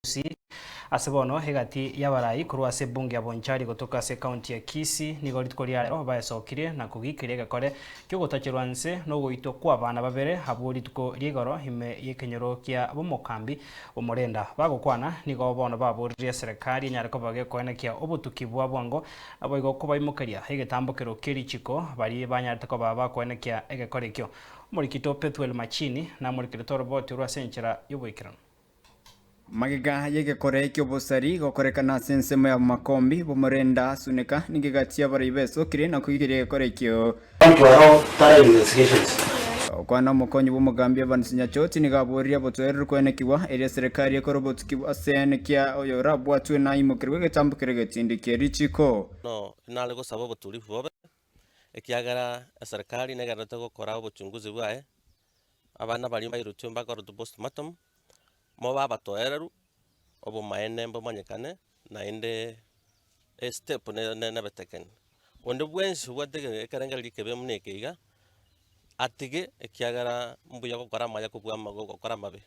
Gusii. Ase bono egati y'abarai korwa ase ebunge ya Bonchari gotoka ase ekaunti ya Kisii nigo rituko ria rero baesokirie na kogiikeria egekore ki'ogotacherwa nse na ogoitwa kw'abana babere abwo rituko ria igoro ime y'ekenyoro kia Bomokambi Bomorenda. Bagokwana nigo bono baboririe eserekari enyare koba gekoenekia obotuki bwa bwango naboigo kobaimokeria egetambokero kie richiko baria banyarete koba bakoenekia egekore ekio. Omorikito Pethuel Machini namorikerete oroboti orwo ase enchera y'oboikeranu. Magega y'egekore ki'obosari gokorekana ase ensemo ya Bomakombi, Bomorenda, Suneka, nigo egati y'abarai besokire na koigeria egekore ekio. Okwana omokonyi bw'omogambi Evans Nyachoti nigo aboririe obotoereru koenekigwa erio eserekari ekore obotuki ase enekia oyorabwatwe na aimokerwe egetambo keria getindi kie richiko. Bono nare gosaba obotulifu bobe, ekiagera eserekari negendererete gokora obochunguzi bwaye, abana baria bairotwe mbakorotwe postmortem, mobe abatoereru, obomaene mbomanyekane, naende estep ne- ne- nebetekani. Onde bwensi obwate ege ekerengererio ekebe buna eke iga, atige ekiagera mbuya gokora amaya kobua ama gokora amabe.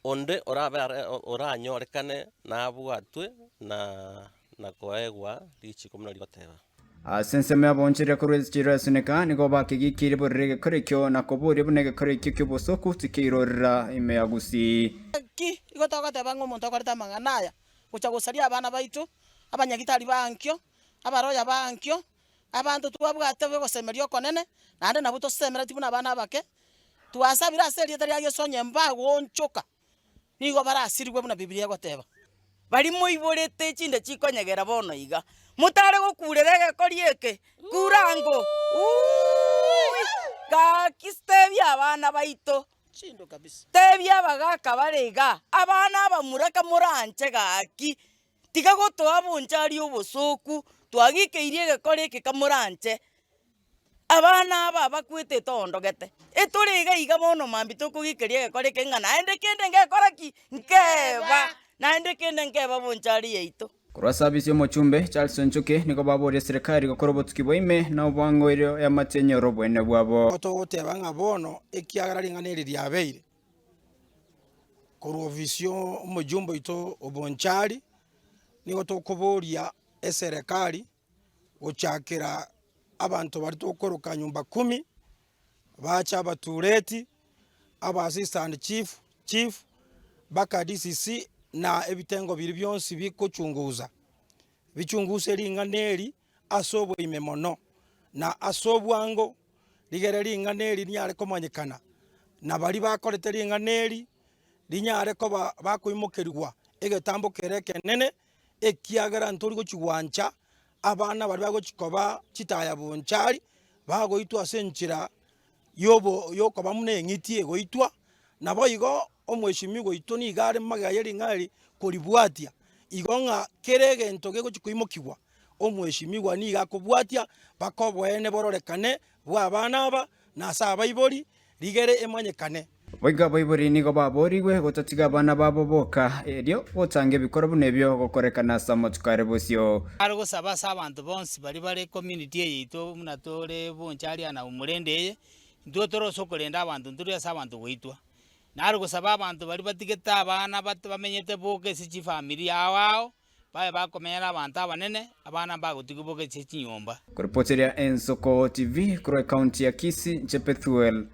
Onde orabe are oranyorekane nabwatwe na na koegwa richiko buna rigoteba. Ase ensemo y'abaonchoreria korwa echiiro ya Suneka nigo bakegikirie borere egekoro ekio na koboria buna egekoro ekio ki'obosoku tikeirorera ime ya Gusii. Naki igo togoteba ng'a omonto okorete amang'ana aya gocha gosaria abana baito, abanyagitari ba ankio, abaroya ba ankio, abanto twabwate ogosemeria okonene, naende nabwo tosemeretie buna abana abake, twasabire ase erieta ria Yeso onye mbagoonchoka. nigo barasirigwe buna Bibilia egoteba. Baria moiborete chinde chikonyegera bono iga, motare gokurera egekori eke, kura ango, uuui, gaki tebia abana baito, tebia abagaka bare igaa, abana abamura kamoranche gaki, tiga gotoa bonchari obosoku, twagikeirie egekori eke kamoranche. Abana aba abakwete etoondogete, etore iga iga bono mambia tokogikeria egekora eke ng'a naende kende ngekora ki? Nkeba, naende kende nkeba bonchari yaito. Korwa ase abisi y'omochumbe Charles Onchoke nigo baboria eserekari gokora obotuki bwa ime na obwango erio eamate enyore oboene bwabo. Nigo togoteba ng'a bono ekiagera ring'ana eri riabeire, korwa ofisi y'omojumbe oito o Bonchari, nigo tokoboria eserekari gochakera abanto baria tokoroka nyumba kumi, bache abatureti, aba assistant chief, chief, mpaka DCC na ebitengo biria bionsi bikochunguza, bichunguse ring'ana eri ase oboime mono, na ase obwango, rigere ring'ana eri rinyare komanyekana, na baria bakorete ring'ana eri, rinyare koba bakoimokerigwa egetambo kere ekenene. ekiagera ntori gochia gwancha abana baria bagochia koba chitaya bonchari, bagoitwa ase enchera yobo yokoba buna eng'iti egoitwa, naboigo omweshimiwa oito nigo are magega ye ring'ana eri koribwatia, igo ng'a kera egento gegochia koimokigwa, omweshimiwa nigo akobwatia mpaka oboene bororekane bwa abana aba, na ase abaibori, rigere emanyekane. Boigo abaibori nigo baboorigwe gotatiga abana babo boka, erio gotanga ebikoro buna ebio gokorekana ase amatuko are bosio. Nare gosaba ase abanto bonsi baria bare community eye yaito buna tore bonchari aa na omorende eye, intwe tore ase okorenda abanto ntori ase abanto goitwa. Nare gosaba abanto baria batigete abana bat bamenyete boka ase chifamiri ao ao, babe bakomenya nabanto abanene, abana mbagotigwa boka ase chinyomba. Koripoteria Ensoko TV korwa ekaunti ya Kisii, inche Pethuel.